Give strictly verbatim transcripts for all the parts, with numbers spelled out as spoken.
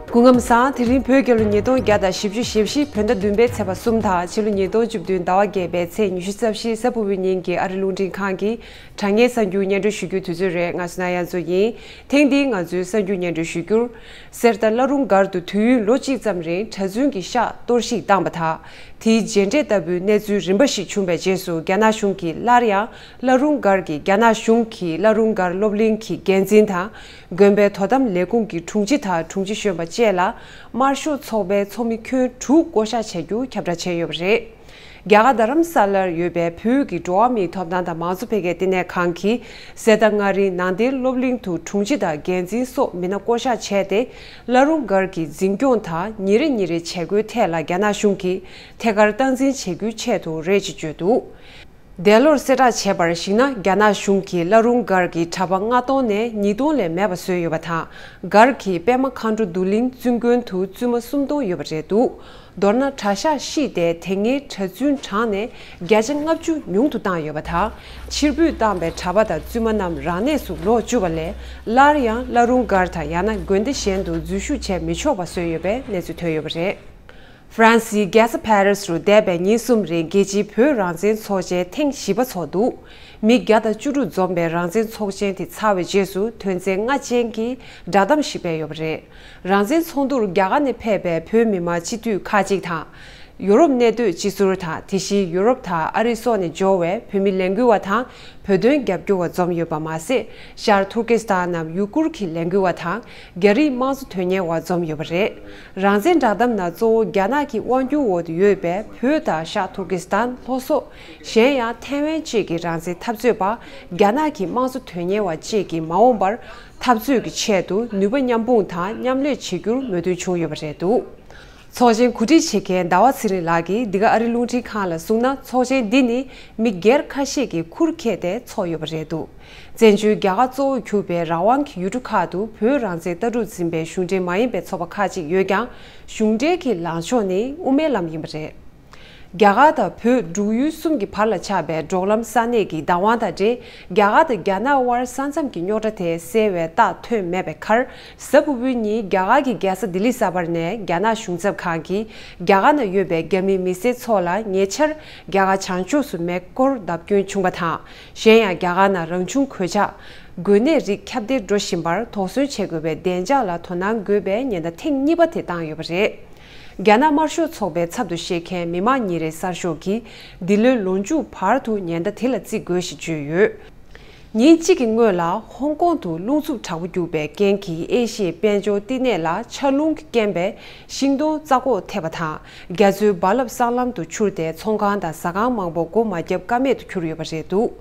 སྐུ་ཁམས་བཟང་། དེ་རིང་བོད་རྒྱལ་ལོ་ཉིས་སྟོང་བརྒྱ་དང་བཞི་བཅུ་ཞེ་བཞི་བོད་ཟླ་བདུན་པའི་ཚེས་པ་གསུམ་དང་ཕྱི་ལོ་ཉིས་སྟོང་བཅུ་བདུན་ཟླ་བ་བརྒྱད་པའི་ཚེས་ཉི་ཤུ་རྩ་བཞི་གཟའ་ཕུར་བུའི་ཉིན་གྱི་ཨ་རི་རླུང་འཕྲིན་ཁང་གི་དྲ་བརྙན་གསར་འགྱུར་སྙན་སྒྲོན་ཞུ་རྒྱུའི་དུས་ཚོད་རེད། ང་སུ་ན་ཡ་མཚོ་ཡིན། ཐེངས་འདིའི་ང་ཚོའི་གསར་འགྱུར་སྙན་སྒྲོན་ཞུ་རྒྱུར། གསེར་རྟ་བླ་རུང་སྒར་དུ་དུས་ཡུན་ལོ་གཅིག་ཙམ་རིང་གྲྭ་བཙུན་གྱི་ཤག་གཏོར་བཤིག་བཏང་བ་དང་། དེའི་རྗེས་འབྲས་ལྟ་བུའི་གནས་ཚུལ་རིམ་པ་ཞིག་བྱུང་བའི་རྗེས་སུ་རྒྱ་ནག་གཞུང་གིས་སླར་ཡང་བླ་རུང་སྒར་གྱི་རྒྱ་ནག་གཞུང་གི་བླ་རུང་སྒར་སློབ་གླིང་གི་འགན་འཛིན་དང་། དགོན་པའི་དོ་དམ་ལས་ཁུངས་ཀྱི་དྲུང་ཆེ་དང་དྲུང་ཆེ་གཞོན་པ་བཅས་ལ་དམར་ཤོག་ཚོགས་པའི་ཚོགས་མི་ཁྱོན་དྲུག་བསྐོ་བཞག་བྱ་རྒྱུ་ཁྱབ་བསྒྲགས་བྱས་ཡོད་པ་རེད། རྒྱ་གར་རྡ་རམ་ས་ལར་ཡོད་པའི་བོད་ཀྱི་འགྲོ་བ་མིའི་ཐོབ་ཐང་དང་མང་གཙོ་འཕེལ་རྒྱས་ལྟེ་གནས་ཁང་གིས་གསེར་རྟ་མངའ་རིས་ནང་བསྟན་སློབ་གླིང་དུ་དྲུང་ཆེ་དང་འགན་འཛིན་སོགས་མི་སྣ་བསྐོ་བཞག་བྱས་ཏེ། བླ་རུང་སྒར་གྱི་འཛིན་སྐྱོང་དང་ཉིན་རེ་ཉིན་རེའི་བྱེད་སྒོའི་ཐད་ལ་རྒྱ་ནག་གཞུང་གིས་ཐད་ཀར་སྟངས་འཛིན་བྱེད་རྒྱུའི་ཆེད་དུ་རེད་ཅེས་བརྗོད་འདུག་འདས་ལོར་གསལ་བསྒྲགས་བྱས་པར་གཞིགས་ན། རྒྱ་ནག་གཞུང་གིས་བླ་རུང་སྒར་གྱི་གྲྭ་པ་ལྔ་སྟོང་ནས་ཉིས་སྟོང་ལས་མེད་པ་བཟོས་ཡོད་པ་དང་། སྒར་གྱི་པད་མ་མཁའ་འགྲོ་འདུ་གླིང་བཙུན་དགོན་དུ་བཙུན་མ་སུམ་སྟོང་ཡོད་པ་རེད་འདུག་མདོར་ན། གྲྭ་ཤག་བཤིག་སྟེ་དེ་སྔའི་གྲྭ་བཙུན་གྲངས་ནས་བརྒྱ་ཆ་ལྔ་བཅུ་ཉུང་དུ་བཏང་ཡོད་པ་དང་། ཕྱིར་འབུད་བཏང་པའི་གྲྭ་པ་དང་བཙུན་མ་རྣམས་རང་གནས་སུ་ལོག་བཅུག་པ་ལས། སླར་ཡང་བླ་རུང་སྒར་དང་ཡང་ན་དགོན་སྡེ་གཞན་དུ་འཛུལ་ཞུགས་བྱས་མི་ཆོག་པ་བཟོས་ཡོད་པའི་གནས་ཚུལ་ཐོན་ཡོད་པ་རེད། ཧྥ་རན་སིའི་རྒྱལ་ས་ཕ་རི་སི་རུ་འདས་པའི་ཉིན་གསུམ་རིང་རྒྱལ་སྤྱིའི་བོད་རང་བཙན་ཚོགས་ཆེན་ཐེངས་བཞི་པ་ཚོགས་འདུག་མི་བརྒྱ་དང་བཅུ་དྲུག་འཛོམས་པའི་རང་བཙན་ཚོགས་ཆེན་དེ་ཚར་བའི་རྗེས་སུ་དོན་ཚན་ལྔ་ཅན་གྱི་བསྒྲགས་གཏམ་ཞིག་སྤེལ་ཡོད་པ་རེད། རང་བཙན་ཚོགས་འདུར་རྒྱ་གར་ནས་ཕེབས་པའི་བོད་མི་མང་སྤྱི་འཐུས་ཁག་ཅིག་དང་། ཡོ་རོབ་གནས་སྡོད་སྤྱི་ཟུར་དང་། དེ་བཞིན་ཡོ་རོབ་དང་ཨ་རི་སོགས་ནས་འབྱོར་བའི་བོད་མི་ལས་འགུལ་བ་དང་། བོད་དོན་རྒྱབ་སྐྱོར་བ་འཛོམས་ཡོད་པ་མ་ཟད། ཤར་ཐུར་ཀི་སི་ཐན་ནམ་ཡུ་གུར་གྱི་ལས་འགུལ་བ་དང་། རྒྱ་རིགས་དམངས་གཙོ་དོན་གཉེར་བ་འཛོམས་ཡོད་པ་རེད། རང་བཙན་བསྒྲགས་གཏམ་ནང་གཙོ་བོ་རྒྱ་ནག་གི་དབང་སྒྱུར་འོག་ཏུ་ཡོད་པའི་བོད་དང་ཤར་ཐུར་ཀི་སི་ཐན། ལྷོ་སོག་གཞན་ཡང་ཐའེ་ཝན་བཅས་ཀྱི་རང་བཙན་འཐབ་རྩོད་པ། རྒྱ་ནག་གི་དམངས་གཙོ་དོན་གཉེར་བ་བཅས་ཀྱིས་མ་འོངས་པར་འཐབ་རྩོད་ཀྱི་ཆེད་དུ་ནུས་པ་མཉམ་སྤུངས་དང་མཉམ་ལས་བྱེད་རྒྱུར་མོས་མཐུན་བྱུང་ཡོད་པ་རེད་འདུག་ཚོགས་ཆེན་གོ་སྒྲིག་བྱེད་མཁན་ཟླ་བ་ཚེ་རིང་ལགས་ཀྱིས་འདི་ག་ཨ་རི་རླུང་འཕྲིན་ཁང་ལ་གསུངས་ན། ཚོགས་ཆེན་འདི་ནི་མི་སྒེར་ཁ་ཤས་ཀྱིས་ཁུར་ཁྱེར་ཏེ་ཚོགས་ཡོད་པ་རེད་འདུག་བཙན་བྱོལ་རྒྱ་གར་གཙོ་བོར་གྱུར་པའི་རང་དབང་གི་ཡུལ་གྲུ་ཁག་ཏུ་བོད་རང་བཙན་ལྟ་གྲུབ་འཛིན་པའི་གཞུང་འབྲེལ་མ་ཡིན་པའི་ཚོགས་པ་ཁག་ཅིག་ཡོད་ཀྱང་། གཞུང་འབྲེལ་གྱི་ལངས་ཕྱོགས་ནི་དབུ་མའི་ལམ་ཡིན་པ་རེད། རྒྱ་གར་དང་བོད་འབྲུག་ཡུལ་གསུམ་གྱི་བར་ལ་ཆགས་པའི་འབྲོག་ལམ་ས་གནས་ཀྱི་བདག་དབང་དང་འབྲེལ། རྒྱ་གར་དང་རྒྱ་ནག་དབར་ས་མཚམས་ཀྱི་རྙོག་དྲ་དེ་སེལ་བའི་རྟགས་ཐོན་མེད་པའི་ཁར། གཟའ་ཕུར་བུའི་ཉིན་རྒྱ་གར་གྱི་རྒྱལ་ས་ལྡི་ལི་གསར་པར་ནས་རྒྱ་ནག་གཞུང་ཚབ་ཁང་གིས་རྒྱ་གར་ནང་ཡོད་པའི་རྒྱ་མི་མི་སེར་ཚོ་ལ་ཉེ་ཆར་རྒྱ་གར་བྱང་ཕྱོགས་སུ་མེ་འཁོར་བརྡབ་སྐྱོན་བྱུང་བ་དང་། གཞན་ཡང་རྒྱ་གར་ནང་རང་བྱུང་གོད་ཆག་འགོས་ནད་རིགས་ཁྱབ་གདལ་འགྲོ་བཞིན་པར་དོགས་ཟོན་བྱེད་དགོས་པའི་བདེ་འཇགས་ལ་དོ་སྣང་དགོས་པའི་ཉེན་བརྡ་ཐེངས་གཉིས་པ་དེ་བཏང་ཡོད་པ་རེད། རྒྱ་ནག་དམར་ཤོག་ཚོགས་པའི་ཚབ་ཏུ་བཤད་མཁན་མི་དམངས་ཉིན་རེའི་གསར་ཤོག་གིས་འདི་ལོའི་ལོ་མཇུག་བར་དུ་ཉེན་བརྡ་དེ་ལ་བརྩི་དགོས་ཞེས་བརྗོད་ཡོད། ཉིན་གཅིག་གི་སྔོན་ལ་ཧོང་ཀོང་དུ་རླུང་འཚུབ་དྲག་པོ་རྒྱུག་པའི་རྐྱེན་གྱིས་ཨེ་ཤི་ཡའི་དཔལ་འབྱོར་བསྟི་གནས་ལ་ཆར་རླུང་གི་རྐྱེན་པས་ཤིང་སྡོང་རྩ་འགོག་ཐེབས་པ་དང་། རྒྱ་མཚོའི་རྦ་རླབས་སྲང་ལམ་དུ་འཕྱུར་ཏེ་ཚོང་ཁང་དང་ཟ་ཁང་མང་པོ་སྒོ་མ་བརྒྱབ་ཀ་མེད་དུ་གྱུར་ཡོད་པ་རེད་འདུག་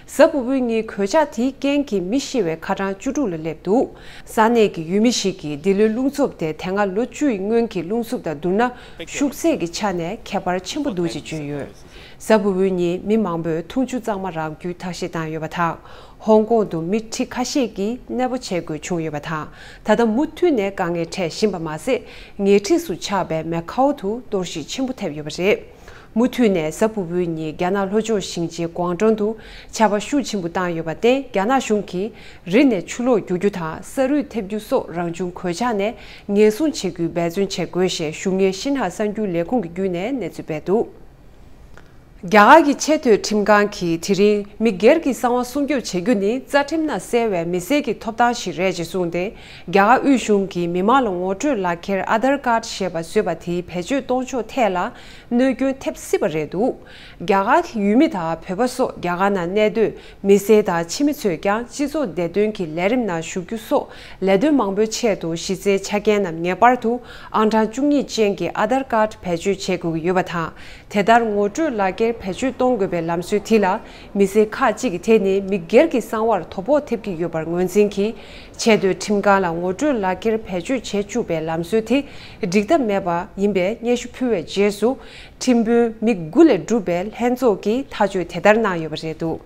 གཟའ་ཕུར་བུའི་ཉིན་གོད་ཆག་དེའི་རྐྱེན་གྱིས་མི་ཤི་བའི་ཁ་གྲངས་བཅུ་དྲུག་ལ་སླེབས་འདུག་ས་གནས་ཀྱི་ཡུལ་མི་ཞིག་གིས་འདི་ལོའི་རླུང་འཚུབ་དེ་དེ་སྔ་ལོ་བཅུ་ཡི་སྔོན་གྱི་རླུང་འཚུབ་དང་བསྡུར་ན་ཤུགས་ཚད་ཀྱི་ཆ་ནས་ཁྱད་པར་ཆེན་པོ་འདུག་ཅེས་བརྗོད་ཡོད། གཟའ་ཕུར་བུའི་ཉིན་མི་མང་པོས་འཐུང་ཆུ་གཙང་མ་རག་རྒྱུའི་ཐབས་ཤེས་བཏང་ཡོད་པ་དང་། ཧོང་ཀོང་དུ་མི་ཁྲི་ཁ་ཤས་ཀྱིས་གནས་སྤོ་བྱེད་དགོས་བྱུང་ཡོད་པ་དང་། ད་ལྟ་མུ་མཐུད་ནས་དཀའ་ངལ་འཕྲད་བཞིན་པ་མ་ཟད། ཉེ་འཁྲིས་སུ་ཆགས་པའི་མེ་ཁའོ་དུ་གཏོར་བཤིག་ཆེན་པོ་ཐེབས་ཡོད་པ་རེད། མུ་མཐུད་ནས་གཟའ་ཕུར་བུའི་ཉིན་རྒྱ་ནག་ལྷོ་ཕྱོགས་ཞིང་ཆེན་ཀོང་ཀྲོང་དུ་ཆར་པ་ཤུགས་ཆེན་པོ་བཏང་ཡོད་པར་བརྟེན། རྒྱ་ནག་གཞུང་གིས་རི་ནས་ཆུ་ལོག་རྒྱུག་རྒྱུ་དང་ས་རུད་ཐེབས་རྒྱུ་སོགས་རང་བྱུང་གོད་ཆག་ནས་ངེས་སྲུང་བྱེད་རྒྱུའི་འབད་བརྩོན་བྱེད་དགོས་ཞེས་གཞུང་གཉེར་ཤིན་ཧྭ་གསར་འགྱུར་ལས་ཁུངས་ཀྱི་བརྒྱུད་ནས་གནས་ཚུལ་སྤེལ་འདུག་རྒྱ་གར་གྱི་ཆེས་མཐོའི་ཁྲིམས་ཁང་གིས་དེ་རིང་མི་སྒེར་གྱི་གསང་བ་སྲུང་སྐྱོབ་བྱེད་རྒྱུ་ནི་རྩ་ཁྲིམས་ནང་གསལ་བའི་མི་སེར་གྱི་ཐོབ་ཐང་ཞིག་རེད་ཅེས་གསུངས་ཏེ། རྒྱ་གར་དབུས་གཞུང་གིས་མི་མང་ལ་ངོ་སྤྲོད་ལག་ཁྱེར་ཨ་དར་ཀཱར་ཞེས་པ་བཟོས་པ་དེའི་བེད་སྤྱོད་གཏོང་ཕྱོགས་ཐད་ལ་གནོད་སྐྱོན་ཐེབས་སྲིད་པ་རེད་འདུག་རྒྱ་གར་གྱི་ཡུལ་མི་དང་བོད་པ་སོགས་རྒྱ་གར་ནང་གནས་སྡོད་མི་སེར་དང་ཕྱི་མི་ཚོས་ཀྱང་སྤྱི་ཚོགས་བདེ་དོན་གྱི་ལས་རིམ་ནང་ཞུགས་རྒྱུ་སོགས་ལས་དོན་མང་པོའི་ཆེད་དུ་གཞི་རྩའི་ཆ་རྐྱེན་རྣམས་ངེས་པར་དུ་ཨང་གྲངས་བཅུ་གཉིས་ཅན་གྱི་ཨ་དར་ཀཱར་བེད་སྤྱོད་བྱེད་དགོས་ཀྱི་ཡོད་པ་དང་། དེ་ལྟར་ངོ་སྤྲོད་ལག་འཁྱེར་བེད་སྤྱོད་གཏོང་དགོས་པའི་ལམ་སྲོལ་དེ་ལ་མི་སེར་ཁག་ཅིག་གིས་དེ་ནི་མི་སྒེར་གྱི་གསང་བར་དོ་ཕོག་ཐེབས་ཀྱི་ཡོད་པར་ངོས་འཛིན་གྱིས། ཆེས་མཐོའི་ཁྲིམས་ཁང་ལ་ངོ་སྤྲོད་ལག་འཁྱེར་བེད་སྤྱོད་བྱེད་བཅུག་པའི་ལམ་སྲོལ་དེ་འགྲིག་ཐབས་མེད་པ་ཡིན་པའི་སྙན་ཞུ་ཕུལ་བའི་རྗེས་སུ། ཁྲིམས་དཔོན་མི་དགུ་ལས་གྲུབ་པའི་ལྷན་ཚོགས་ཀྱིས་ཐག་གཅོད་དེ་ལྟར་གནང་ཡོད་པ་རེད་འདུག་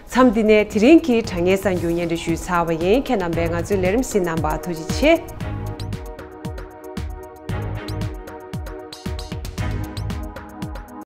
མཚམས་འདི་ནས་དེ་རིང་གི་དྲ་བརྙན་གསར་འགྱུར་སྙན་སྒྲོན་ཞུས་ཚར་བ་ཡིན། ཁྱེད་རྣམ་པས་ང་ཚོའི་ལས་རིམ་གཟིགས་གནང་བར་ཐུགས་རྗེ་ཆེ།